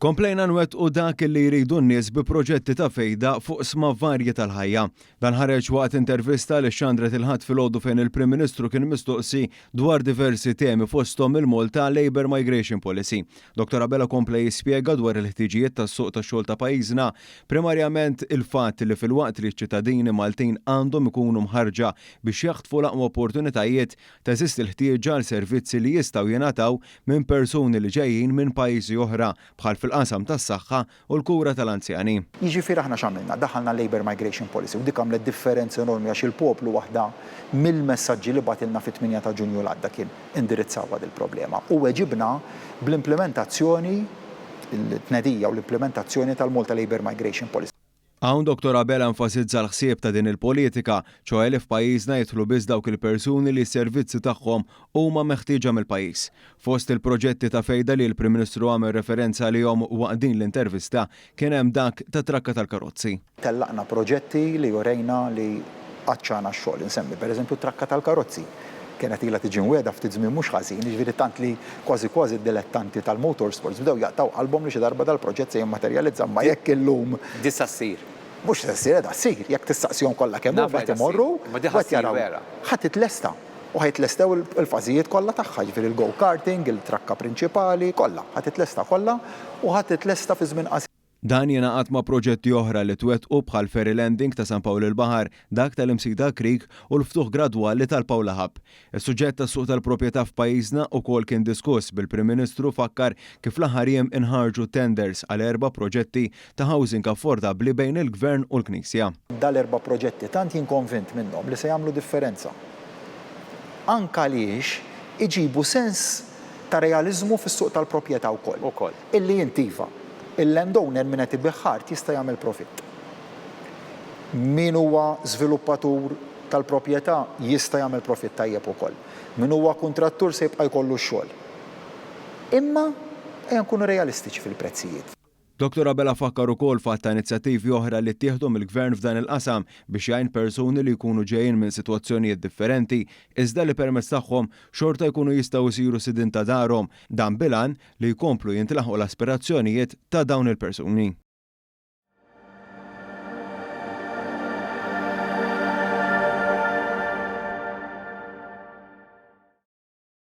Komplejna nwettqu dak li jridu n-nies bi proġetti ta' fejda fuq oqsma varji tal-ħajja. Dan ħareġ waqt intervista li xandret il-Ħadd filgħodu fejn il-Prim Ministru kien mistoqsi dwar diversi temi, fosthom il-Malta Labour Migration Policy. Dr. Abela kompla jispjega dwar il-ħtiġijiet tas-suq tax-xogħol ta' pajjiżna, primarjament il-fatt li filwaqt li ċ-ċittadini Maltin għandhom ikunu mħarrġa biex jaħtfu l-aqwa opportunitajiet, teżisti l-ħtieġa għal servizzi li jistgħu jingħataw minn persuni li ġejjin minn pajjiżi oħra, bħal fil-qasam tas-saħħa u l-kura tal-anzjani. Jiġifieri aħna x'għamilna? Daħħalna Labour Migration Policy u dik għamlet differenza enormi għax il-poplu waħda mill-messaġġi li bagħtilna fit-8 ta' Ġunju l-għadda kien indirizzawha dil-problema u weġibna bl-implimentazzjoni, il-tnedija u l-implimentazzjoni tal-Malta Labour Migration Policy. Hawn Dottor Abela enfasizza l-ħsieb ta' din il-politika, ċoe li f'pajjiżna jidħlu biss dawk il-persuni li s-servizzi tagħhom huma meħtieġa mill-pajjiż. Fost il-proġetti ta' fejda li l-Prim Ministru għamel referenza għalihom waqt din l-intervista kien hemm dak tat-trakka tal-karozzi. Tellaqna proġetti li urejna li għatxana x-xogħol. Insemmi pereżempju t-trakka tal-karozzi. Kienet ilha tiġi mwiegħda ftit żmien mhux ħażin, jiġifieri tant li kważi kważi d-dilettanti tal-motorsports bdew jaqtgħu qalbhom li xi darba dal-proġett se jimmaterjalizza. Imma jekk illum. Di sa ssir. Mhux se ssir, qiegħda ssir. Jekk tistaqsihom kollha kemm huma qed imorru Imma di u ħa qed ssir jaraw. vera. Ħa titlesta u ħa jitlestew il-fażijiet kollha tagħha, jiġifieri l-go-karting, il-trakka prinċipali, kollha. Ħa titlesta kollha u ħa titlesta fi żmien qasir. Dan jingħaqad ma' proġetti oħra li twettqu bħal ferry landing ta' San Pawl il-Baħar, dak tal-Imsida Creek u l-ftuħ gradwali tal-Paola Hub. Is-suġġett tas-suq tal-proprjetà f'pajjiżna ukoll kien diskuss, bil-Prim Ministru fakkar kif fl-aħħar jiem inħarġu tenders għal erba' proġetti ta' housing affordabbli bejn il-Gvern u l-Knisja. Dal-erba' proġetti tant jien konvint minnhom li se jagħmlu differenza. Anke għaliex iġibu sens ta' realiżmu fis-suq tal-proprjetà wkoll. Ukoll. Illi int iva, il-land owner min qed ibigħ art jista' jagħmel profitt. Min huwa żviluppatur tal-proprjetà jista' jagħmel profitt tajjeb ukoll. Min huwa kuntrattur se jibqa' jkollu x-xogħol. Imma ejja nkunu realistiċi fil-prezzijiet. Dottor Abela fakkar ukoll f'għadd ta' inizjattivi oħra li ttieħdu mill-Gvern f'dan il-qasam biex jgħin persuni li jkunu ġejjin minn sitwazzjonijiet differenti iżda li permezz tagħhom xorta jkunu jistgħu jsiru sidien ta' darhom, dan bil-għan li jkomplu jintlaħqu l-aspirazzjonijiet ta' dawn il-persuni.